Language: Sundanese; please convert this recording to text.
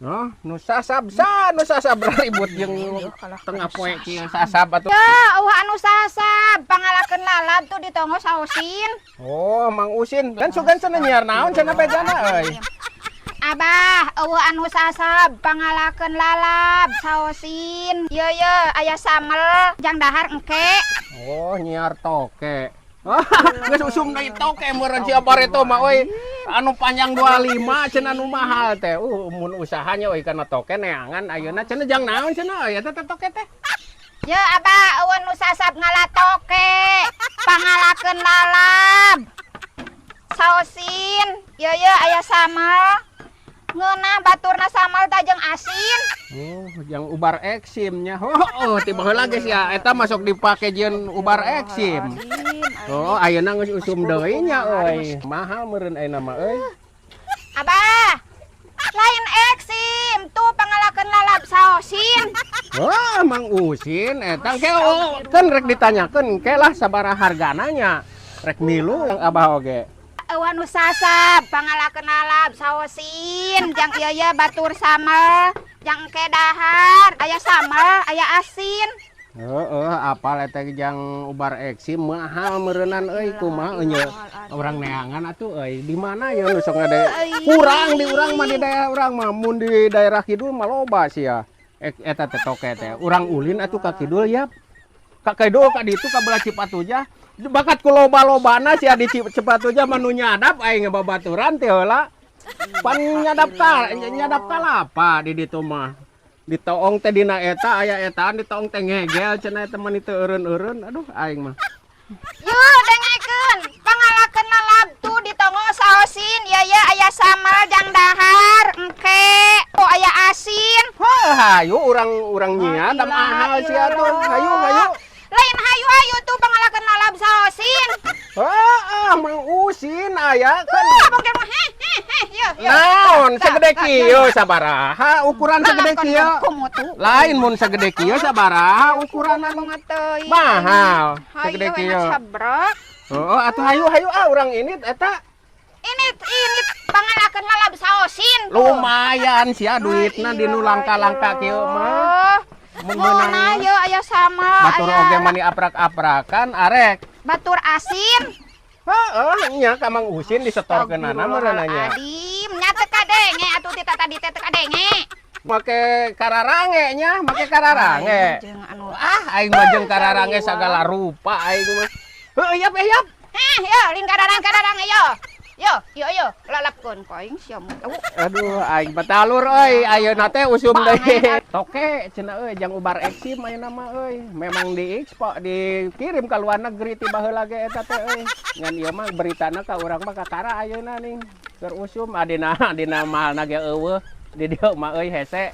Oh, nu sasab sa, nu sasab ribut jeung tengah poe kieu sasab atuh. Ya, euweuh anu sasab, pangalakeun lalab tuh ditonggo saosin. Oh, Mang Usin. Kan sugan cenah nyiar naon cenah bejana euy. Abah, euweuh anu sasab, pangalakeun lalab saosin. Ye ye, aya samel jang dahar engke. Oh, nyiar toke. Geus usum deui toke meureun sia bareto mah euy. Anu panjang 25 cenah nu mahal teh. Mun usahanya euy kana toke neangan ayeuna cenah jang naon cenah euy eta teh toke teh. Ya Abah, euweuh nu sasab ngala toke, pangalakeun lalab. Saosin, ye ye aya samel. Ngeunah baturna samel teh jeung asin. Oh, yang ubar eksimnya. Oh, tiba heula geus ya eta masuk dipake jieun ubar eksim. Oh, ayeuna geus usum deui nya euy. Mahal meureun ayeuna mah euy. Abah, lain eksim, tuh pangalakeun lalab saosin. Wah, Mang Usin eta ke oh, kan rek ditanyakeun ke lah sabaraha hargana nya. Rek milu yang Abah oge. Euweuh nu sasab, pangalakeun lalab saosin, jang ieu ye batur samel, jang engke dahar, aya samel, aya asin. Heeh, apal eta jang ubar eksim mahal meureunnan euy, kumaha nya urang neangan atuh euy. Di mana ya nu sok ngade kurang di urang mah, di daerah urang mah, mun di daerah kidul mah loba sia. Eta teh toke teh. Urang ulin atuh ka kidul ya. Ka kidul ka ditu ka belah Cipatujah. Bakat ku loba-lobana sia di Cipatujah mah nu nyadap aing babaturan teh heula. Pan nyadap kalapa di ditu mah. Ditoong teh dina eta aya etaan ditoong teh ngegel cenah eta mah teu eureun-eureun. Aduh, aing mah. Yo dengekeun, pangalakeun lalab tuh ditonggo saosin, ya ya aya samel jang dahar, engke, oh aya asin. Heuh, hayu urang urang nyadap mahal sia tuh. Hayu hayu. Lain hayu hayu tuh pangalakeun lalab saosin. Heeh, Mang Usin aya kan. Ah, mungkin mah heh heh heh yo yo. Naon segede kieu sabaraha ukuran segede kieu? Lain mun segede kieu sabaraha ukuranan? Mahal segede kieu. Oh, atuh hayu hayu ah urang ini eta. Ini pangalakeun lalab saosin. Lumayan sia duitna di nu langka-langka kieu mah. Mun Mun meunang aya aya sama batur aya oge mani aprak-aprakan arek. Batur asin. Heeh, nya ka Mang Usin disetorkeunana meureun nya. Adim, nya teu kadenge atuh ti tadi teh teu kadenge. Make kararange nya, make kararange. Jeung anu Ah, aing mah jeung kararange sagala rupa aing mah. Heuh, yap eh, yap. Heh, yo lin kararang kararang yo. Yo, yo yo, lalapkeun ku aing sia mah. Aduh, aing batalur euy, ayeuna teh usum deui. Toke cenah euy jang ubar eksim ayeuna mah euy. Memang diekspor, dikirim ka luar negeri ti baheula ge eta teh euy. Ngan ieu mah beritana ka urang mah kakara ayeuna nih. Keur usum adina dina mahalna ge euweuh. Di dieu mah euy hese.